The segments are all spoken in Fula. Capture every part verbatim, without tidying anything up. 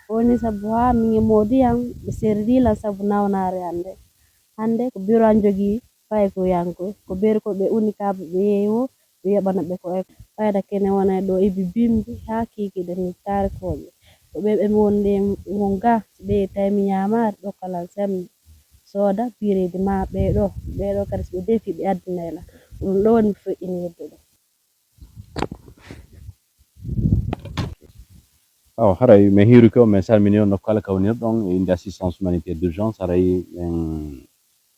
Woni sabu haa min e moodi am ɓe serri lan sabu nawnaare am nde. Hannde ko biro am jogii paykoyanko, ko beeri ko ɓe uni kaaba ɓe yeeyi woo ɓe yoɓana ɓe ko e fayda kene wona ɗo ibi bimbi haa kiikiiɗe min taarikooje. Ko ɓe ɓe wonde won ga, si ɓe tawi mi ñaamaari ɗo kala sembe. Sooda bireedi ma ɓee ɗo, ɓee ɗo kadi si ɓe defi ɓe addinay lan. Ko ɗum ɗo woni mi feƴƴini yeddude. Awa haray min hiiruki on, min salmini on nokku kala ka wonirɗon e innde assistance humanitaire d'urgence. Haray min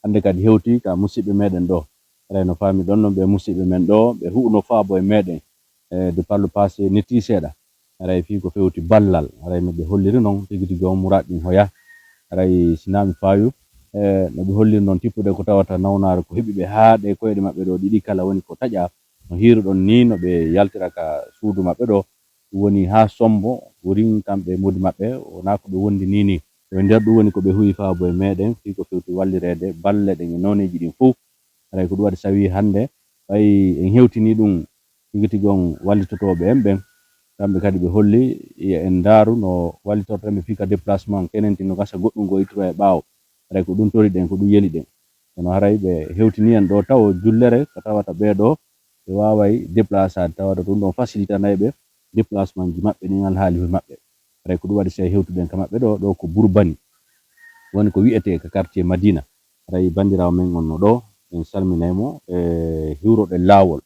hannde kadi hewti ka musiɓɓe meɗen ɗo. Haray no faami ɗon non ɓe musiɓɓe men ɗo ɓe hu'uno faabo e meɗen e de par le passé netti seeɗa. Haray fii ko fewti ballal, haray no ɓe holliri non tigi tigi on muraad ɗin hoya. Haray si naa mi faayu e no ɓe holliri non tippude ko tawata nawnaare ko heɓi ɓe haa ɗe koyɗe maɓɓe ɗo ɗiɗi kala woni ko taƴa. No hiiruɗon ni no ɓe yaltira ka suudu maɓɓe ɗo, ɗum woni haa sombo wurin kamɓe e moodi maɓɓe wonaa ko ɓe wondi ni ni. Ko e nder ɗum woni ko ɓe huwi faabo e meɗen fii ko fewti wallireede balle ɗen e nooneeji ɗin fow. Haray ko ɗum waɗi sawi hannde ɓay en hewtini ɗum tigi tigi on wallitotooɓe en ɓen. Kamɓe kadi ɓe holli yo en ndaaru no wallitorten ɓe fii ka déplacement kenenti no gasa goɗɗum goo ittoro e ɓaawo. Haray ko ɗum toriɗen, ko ɗum yeliɗen. Kono haray ɓe hewtini en ɗo tawo jullere ko tawata ɓee ɗo ɓe waaway déplaçaade, tawata ɗum ɗon facilitanay ɓe déplacement ji maɓɓe ɗin alhaali hoy maɓɓe. Haray ko ɗum waɗi si hewtuɗen ka maɓɓe ɗo, ɗo ko Burbani woni ko wi'etee ka quartier Madina. Haray banndiraawo men on no ɗo, en salminay mo e hiwroɗen laawol.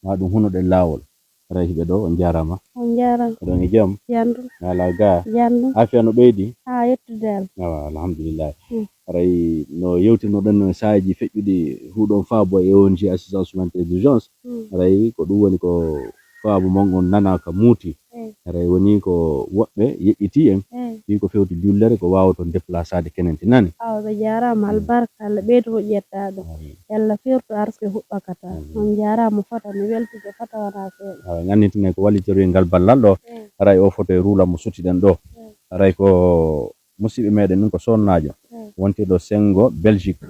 Maa ɗum hunoɗen laawol. Haray hiɓe ɗo, on jaaraama. On jaaraama. Oɗon e jam? Jam ɗum. Alaa gaa? Jam ɗum. Aafiya no ɓeydi? Haa yettude Allah. Awa, alhamdulillahi. Mm. Haray no yewtinoɗen no e saaji feƴƴuɗi huɗon faabo e O N G assistance humanitaire d'urgence. Mm. Haray ko ɗum woni ko faabo mon on nanaa ka muuti. Mm. Haray woni ko woɓɓe yeƴƴitii en. Mm. Fii ko fewti jullere ko waawaton déplaçaade kenenti nani. Awa ɓe jaaraama albarka. Alla ɓeydu moƴƴere taa ɗum. Yalla firtu arsuke huɓɓa kata. On jaaraama fota mi weltike fota wonaa seeɗa. Awa en annitinay ko wallitoyee ngal ballal ɗo. Haray o foto e ruula mo sutiɗen ɗo. Haray ko musiɓɓe meɗen ɗum ko sonnaajo wontirɗo senngo Belgique.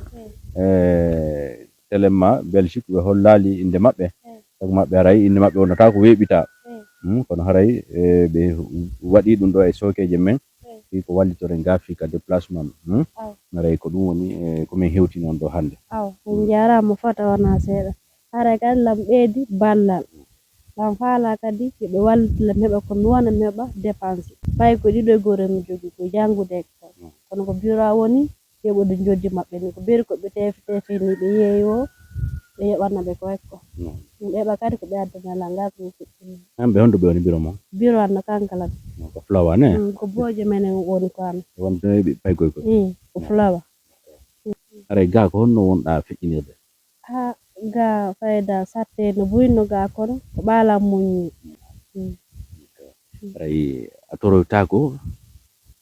E telemma Belgique ɓe hollaali innde maɓɓe. Sabu maɓɓe haray innde maɓɓe wonata ko weeɓitaa. Kono haray ɓe waɗi ɗum ɗo e sookeeje men. Fii ko wallitoren ga fii ka déplacement. Haray ko ɗum woni e ko min hewtini on ɗo hannde. Awa on jaaraama fota wonaa seeɗa. Haray kadi lan ɓeydi ballal. Lan faalaa kadi yo ɓe wallitu lan mi heɓa ko mi wona mi heɓa dépense. Paykoy ɗiɗo e go'o mi jogii ko janngude e ko. Kono ko biro woni heɓude njoɓdi maɓɓe ni ko beeri ko ɓe teefi teefi ni ɓe yeeyi woo ɓe yoɓana ɓe ko ekko. Mi heɓa kadi ko ɓe addana lan ga ko mi feƴƴini. An ɓe honto ɓe woni biro mon? Biro an no kankalan. Ko flower ne? Mm, ko booje men en woni ko an. Wonde ɓe paykoy koy. Mm, ko flower. Haray ga ko honno wonɗa feƴƴinirde? Ha ga fayda satte no buyno ga kono ko ɓaala muññi. Mm. Haray a toroytaako?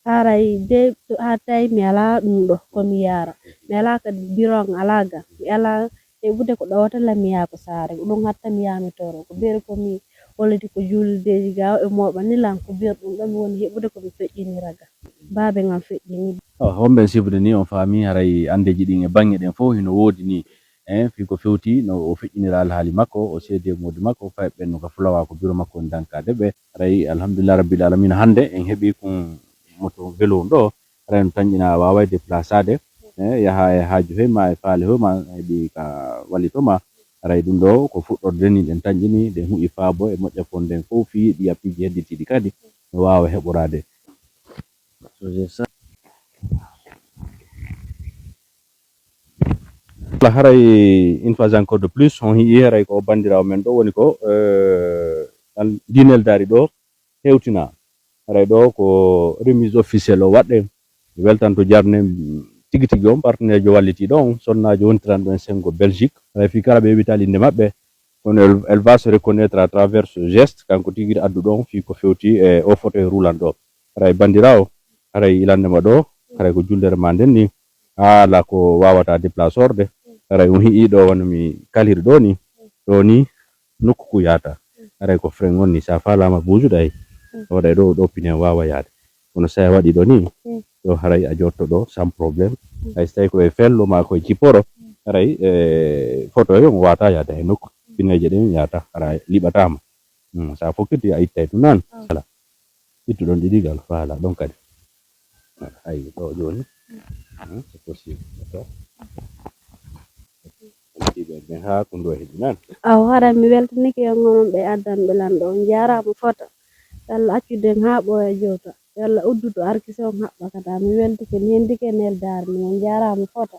Haray de ha tawi mi alaa ɗum ɗo ko mi yaara. Mi alaa kadi biro an alaa ga. Mi alaa heɓude ko ɗowata lan mi yaha ko saare. Ko ɗum hatta mi yaha mi toro. Ko beeri ko mi holliti ko juuldeeji ga e mooɓa ni lan ko bir ɗum ɗo mi woni heɓude ko mi feƴƴinira ga. Baabe ngam feƴƴini. Awa homɓe en sibude ni on faami haray andeeji ɗin e baŋŋe ɗen fof hino woodi ni. Hein, fii ko fewti no o feƴƴinira alhaali makko, o seedi e moodi makko, fay ɓenno ka fulawa ko biro makko woni dankaade ɓe. Haray alhamdulillah rabbil alamina hannde en heɓi kun moto velo on ɗo. Haray no tanƴina a waaway déplaçaade, eh, yaha e haaju he ma e faale he ma heɓi ka wallito ma. Haray ɗum ɗo ko fuɗɗorde ni ɗen tanƴini, ɗen huƴi faabo e moƴƴa fon nden fof fii ɗi appiiji hedditiiɗi kadi no waawa heɓoraade. Wala haray une fois encore de plus on hi'i haray ko banndiraawo men ɗo woni ko eh, al- dinel dari ɗo hewtina haray ɗo ko remise officielle o waɗɗe weltanto jarne tigi tigi on partenaire jo wallitiiɗo on sonnaajo wontiranɗo en senngo Belgique haray fii kala ɓe witali innde maɓɓe kono elle va se reconnaître à travers ce geste kanko tigi adduɗo on fii ko fewti e o photo e roulant ɗo haray banndiraawo haray ilannde ma ɗo haray ko jullere ma nden ni haala ko wawata déplace orde haray on hi'i ɗo wano mi kaliri ɗo ni ɗo ni nokku ku yata haray ko frein on ni sa falama bujuɗa hay a waɗay ɗo ɗo pine wawa yaade kono sa waɗi ɗo ni ɗo haray a jotto ɗo sans problème hay so tawi koye fello ma koye jipporo haray e photo yo on wata yaade hay nokku pineje ɗen yata hara liɓatama sa fokkiti a ittay tu nan ala ittuɗon ɗiɗi gal faala ɗon kadi Ayi ɗo jooni. Hmm, c'est possible. Ɗo. Ɗiɓe ɓe haa ko ndo heɓi nan. Aw, hara mi weltanike on onon ɓe addanɓe lanɗo. On njaaraama fota. Yo Allah accu den haa ɓooya jowta. Yo Allah uddu to arkise on haɓɓa kata. Mi weltike, mi hendike neldaare ni. On njaaraama fota.